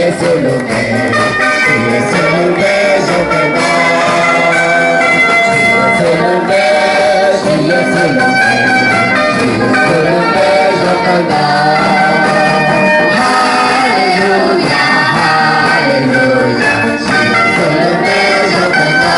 Yexus yuav rov los hauv ntiaj teb. Hallelujah, hallelujah, Yexus yuav rov los hauv ntiaj teb.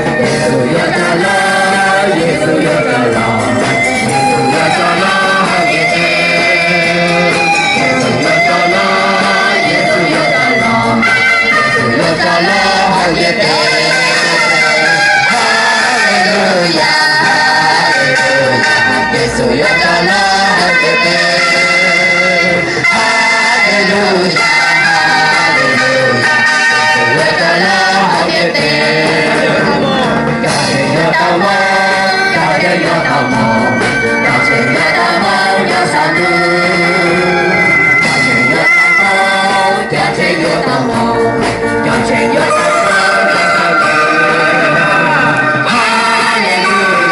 Cov tsev yuav tau mus, cov tsev yuav tau mus, cov tsev yuav tau mus nyob saum ntuj. Cov tsev yuav tau mus, cov tsev yuav tau mus, cov tsev yuav tau mus nyob saum ntuj. Hallelujah.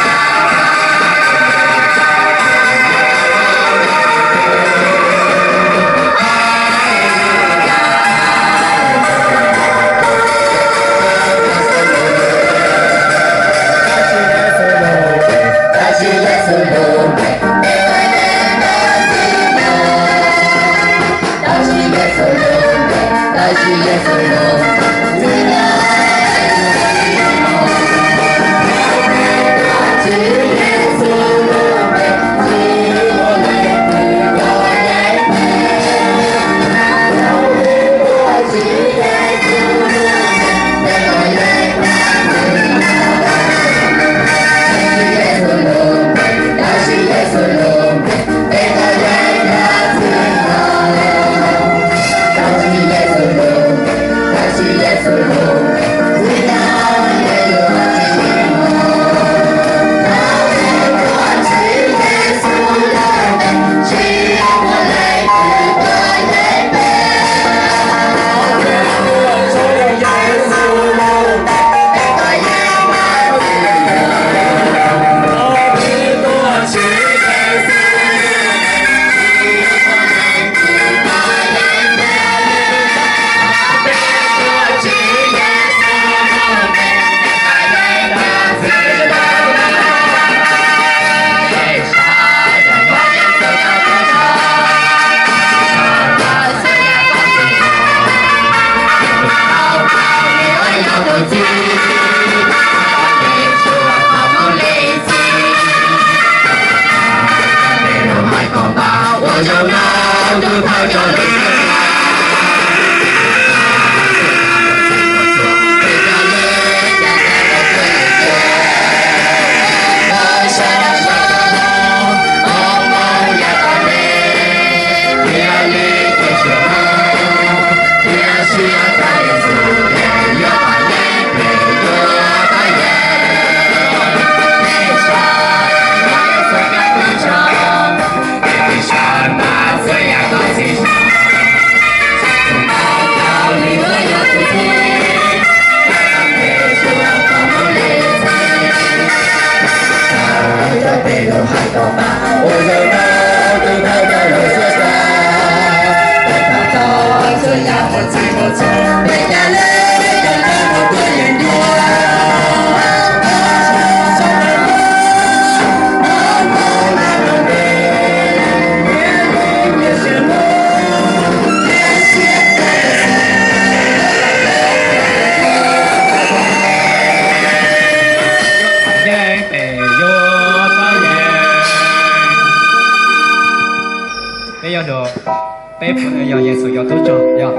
Peb yog, peb yog Yexus cov tub rog yog.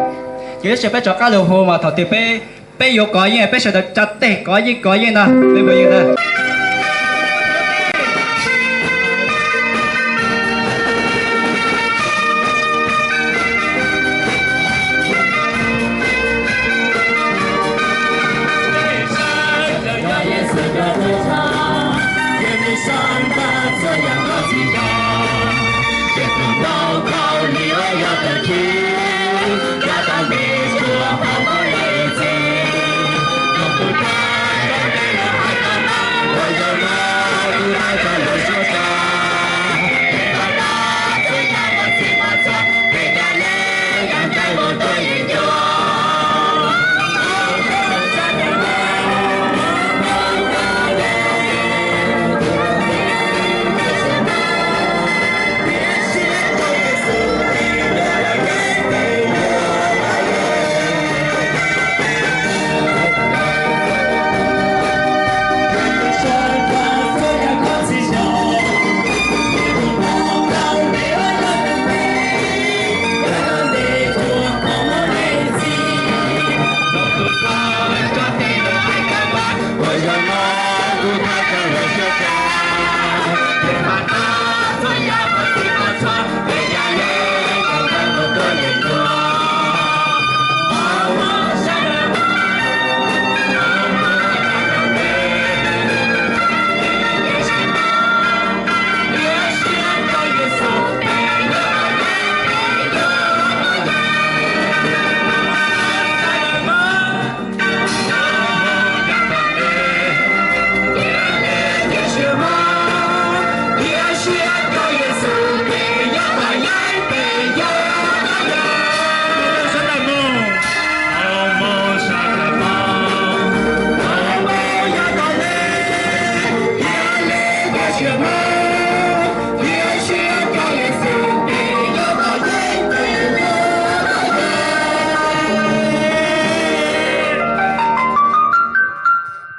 Ces tab sis peb rov qab los hu mas thaum twg peb Peb yuav kov yeej, peb sawv daws tsa tes kov yeej, kov yeej na, peb kov yeej na.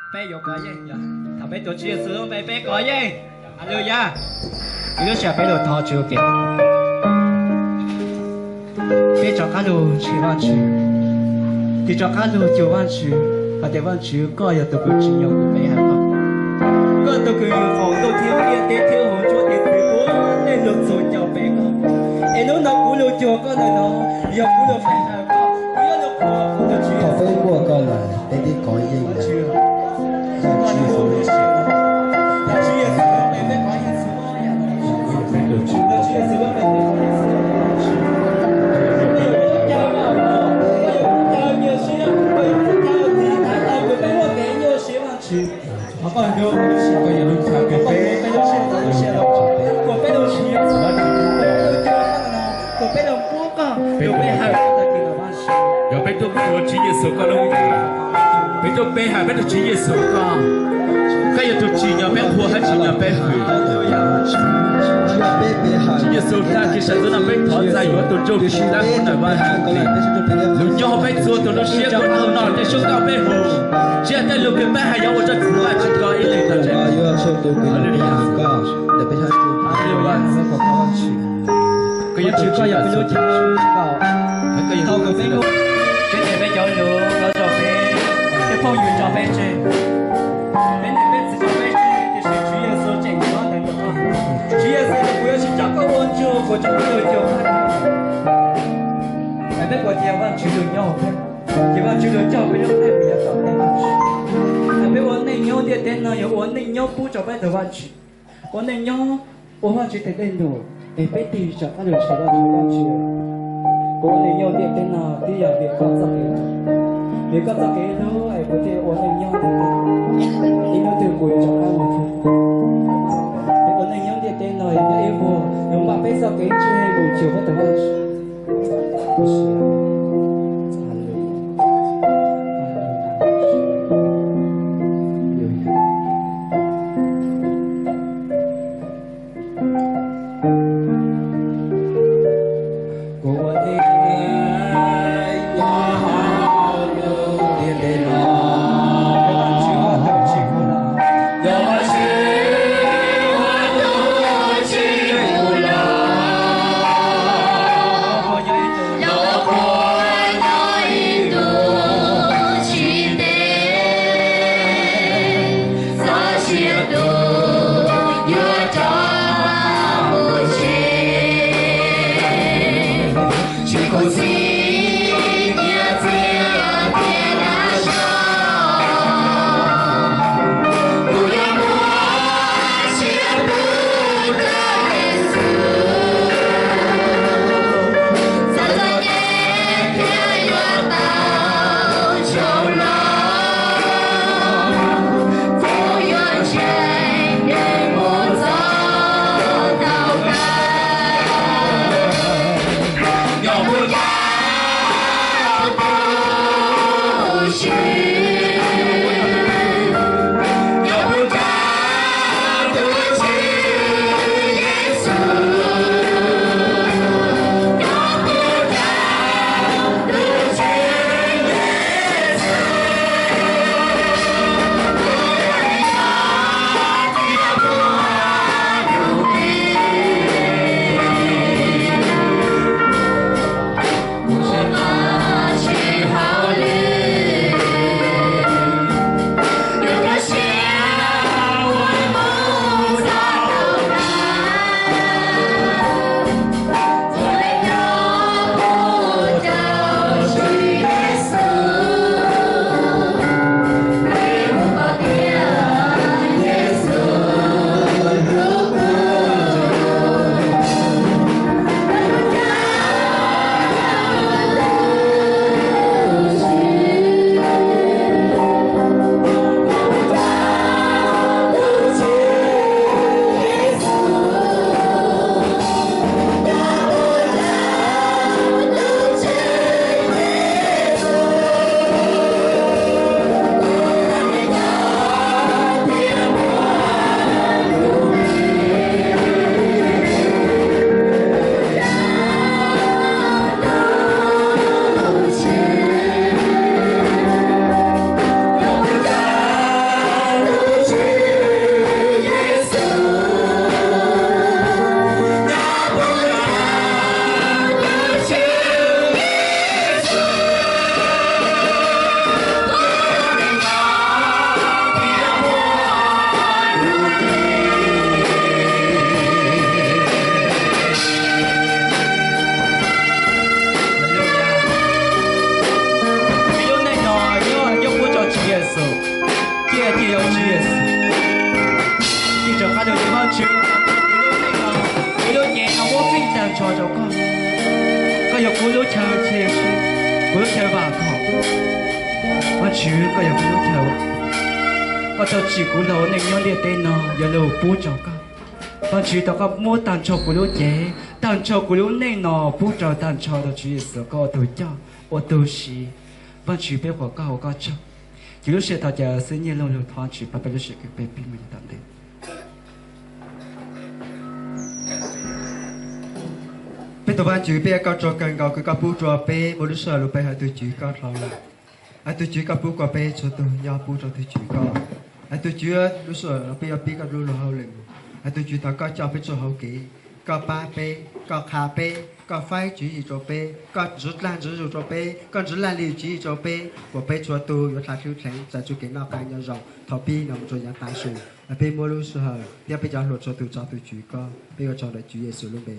Peb yuav kov yeej, thaum peb tuav Tswv Yexus lub npe peb kov yeej. Haleluyas. Ib lub sij hawm peb los thov Tswv ua ke. Peb rov qab los ntsib Vajtswv, ces rov qab los cuag Vajtswv hais tias, Vajtswv, koj yog tus kws tsim nyog kuv peb hawm koj. Koj tus kws hauv ntuj thiab ntiaj teb thiab hauv ntsuab tes twv ua ntej los txog caum peb koj. Es hnub no kuv los cuag koj ntawm no, yog kuv los peb hawm koj, kuv yuav los qhuas koj tus Tswv. Thaum peb muaj koj lawm, peb twb kov yeej lawm. Yog peb tuaj qhuas Tswv Yexus koj lub npe, peb tuaj peb hawm peb tus Tswv Yexus koj, koj yog tus tsim nyog peb qhuas thiab tsim nyog peb hwm. Tswv Yexus, tag kis sawv ntxov no peb thov txais yuav tus ntsuj plig tab kuv ntawm Vajtswv, tus nyob hauv peb txhua tus lub siab, koj hnub no tej suab nkauj peb hu, tsis yog tej lus kws peb hais yuav ua rau txhua Vajtswv koj ib leeg tau tseeb. Koj yog Tswv, koj yog peb lub Tswv, koj yog peb lub, tseeb tias peb cov lus, cov zos peb, tej phooj ywg tso peb tseg, peb niam peb txiv tso peb tseg, tiam sis Tswv Yexus tseem nyob ntawm koj. Tswv Yexus, kuv yuav tsis tso koj ua ntsuag, kuv tso koj ua cov, es peb puas tias Vajtswv tus nyob hauv peb, ces Vajtswv tus coj peb lub neej mus yav tom ntej. Es peb ua neej nyob ntiaj teb no yog ua neej nyob pub rau peb tus Vajtswv, ua neej nyob ua Vajtswv tes dej num, es peb tig rov qab los ntsib Vajtswv, Vajtswv. Kuv ua neej nyob ntiaj teb no twb yog vim koj txoj kev, vim koj txoj kev hlub es kuv thiaj ua neej nyob ntiaj teb. Ib hnub twg kuv yuav rov qab los, es ua neej nyob ntiaj teb no yog ib vuag yuav npaj peb txoj kev ntsej mus cuag peb tus Vajtswv. Tswv, kuv lub neej no, kuv lub cev no muab feej tag nrho rau koj. Koj yog kuv lub chaw, kuv lub chaw vam khom. Vajtswv, koj yog kuv lub chaw, koj tau tsim kuv los ua neej nyob ntiaj teb no yog li pub rau koj. Vajtswv, thov koj muab tag nrho kuv lub cev, tag nrho kuv lub neej no pub rau, tag nrho rau Tswv Yexus, koj ua tus coj, ua tus siv. Vajtswv, peb ua koj hauv koj tsaug. Ces lub sij hawm thaum cawm xwb nyiaj loog lug thov Tswv pab peb lub sij hawm, peb pib mus yav tom ntej. Peb tus Vajtswv, peb ua koj tsaug kawg nkaus kws koj pub rua peb muaj lub sij hawm lug pe hawm tug Tswv koj dhau lawm. Hawm tug Tswv koj pub kuas peb txhua tug nyob pub rua tug Tswv koj. Hawm tug Tswv, lub sij hawm no peb yuav pib koj lub luag hauj lwm. Hawm tug Tswv, thov koj coj peb txhua hauv kev, koj pab peb, koj qha peb, koj faib tswv yim rua peb, koj ntswv dlaag ntswv zug rua peb, koj ntswv laj lim tswv yim rua peb, kuas peb txhua tug yuav dlha hlwb dleev txais txuj kev noj qab nyob zoo thaum pib no mus rua yav tav su. Peb muab lub sij hawm thiab peb cov hluas txhua tug tso tug Tswv koj, peb ua tsaug ntawm Tswv Yexus lub npe.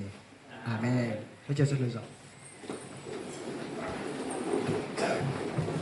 Amees.